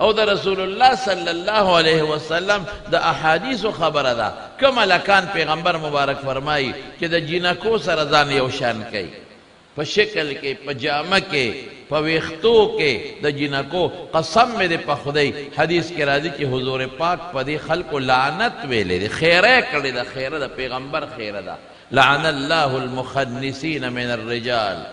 او د رسول الله صلی الله علیه وسلم د احادیثو خبره ده. کوم هلکان پیغمبر مبارک فرمایي چې د جینکو سره ځان یو شان کوي، په شکل کې، په جامه کې، په ویښتو کې د جینکو، قسم مې دی په خدای، حدیث کې راځي چې حضور پاک په دې خلکو لعنت ویلی دی، خیره یې کړې ده، خیره د پیغمبر خیره ده. لعن الله المخنثین من الرجال،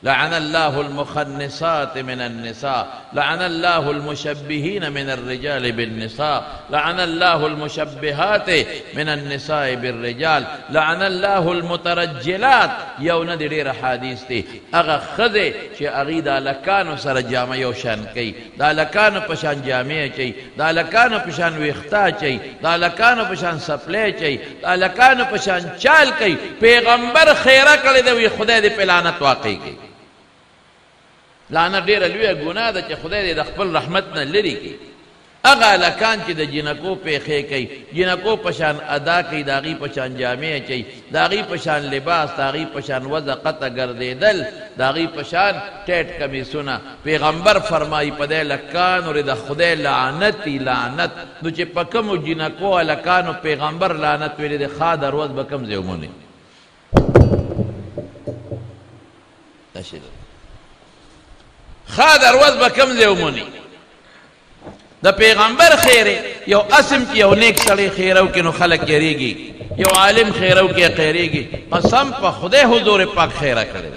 لعن الله المخنثات من النساء، لعن الله المشبهين من الرجال بالنساء، لعن الله المشبهات من النساء بالرجال، لعن الله المترجلات. یو نه دی ډېر احادیث دي. هغه ښځې چې هغوی د هلکانو سره جامه یو شان کوي، د هلکانو په شان جامې اچوي، د هلکانو په شان ویښته اچوي، د هلکانو په شان څپلۍ اچوي، د هلکانو په شان چال کوي، پیغمبر خیره کړې ده، وایي خدای دې په لعنت واقع کړي. لعنت ډېره لویه ګناه ده چې خدای دې د خپل رحمت نه لرې کړي. هغه هلکان چې د جینکو پېښې کوي، جینکو په شان ادا کوي، د هغوی په شان جامې اچوي، د هغوی په شان لباس، د هغوی په شان وضع قطع ګرځېدل، د هغوی په شان ټیټ کمیسونه، پیغمبر فرمایي په دې هلکانو د خدای لعنت لعنت. نو چې په کومو جینکو هلکانو پیغمبر لعنت ویلی دی، ښه دروز به کوم ځای وموني؟ ښه دروز به کوم ځای وموني؟ د پیغمبر خیره یو اسم کې یو نیک سړی خیره وکړي نو خلک یریږي، یو عالم خیره وکړي قیریږي. قسم په خدای حضور پاک خیره کړې.